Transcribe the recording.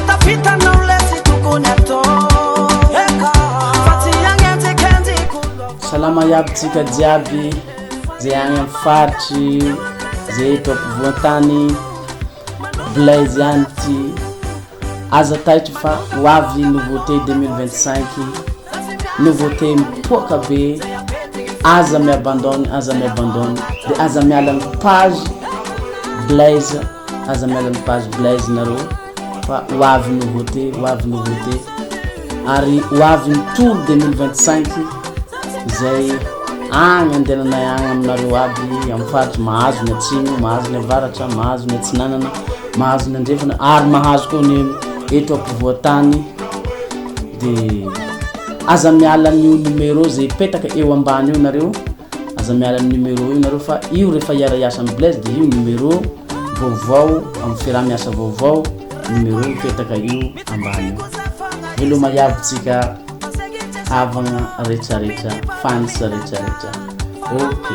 Tafita tafita lesy tokony atao eka fa tsy agnenjikenjiko. Salama iaby tsika jiaby zay agny amin'ny faritry zay eto ampovoan-tany. Blaise ihany ty. Aza taitra fa ho avy nouveauté 2025, nouveauté mipoaka be, aza mi-abandonne, aza mi-abandonne, de aza miala ny page Blaise, aza miala ny page Blaise nareo fa ho avy nouveauté, ho avy nouveauté, ary ho avy ny tour 2025 izay agny andehananay agny aminareo aby amin'ny faritry mahazo ny atsimo, mahazo ny avaratra, mahazo ny atsinanana. Mahazo ny andrefana ary mahazo koa ny eto ampovoantany de aza miala amin'io numéro zay petaka eo ambany io nareo, aza miala amin'ny numéro io nareo fa io rehefa hiara-hiasa amin'ny Blaise de io numéro vaovao amin'ny fiaraha-miasa vaovao numéro mipetaka io ambany io. Veloma iaby tsika havagna retraretra fans retraretra ok.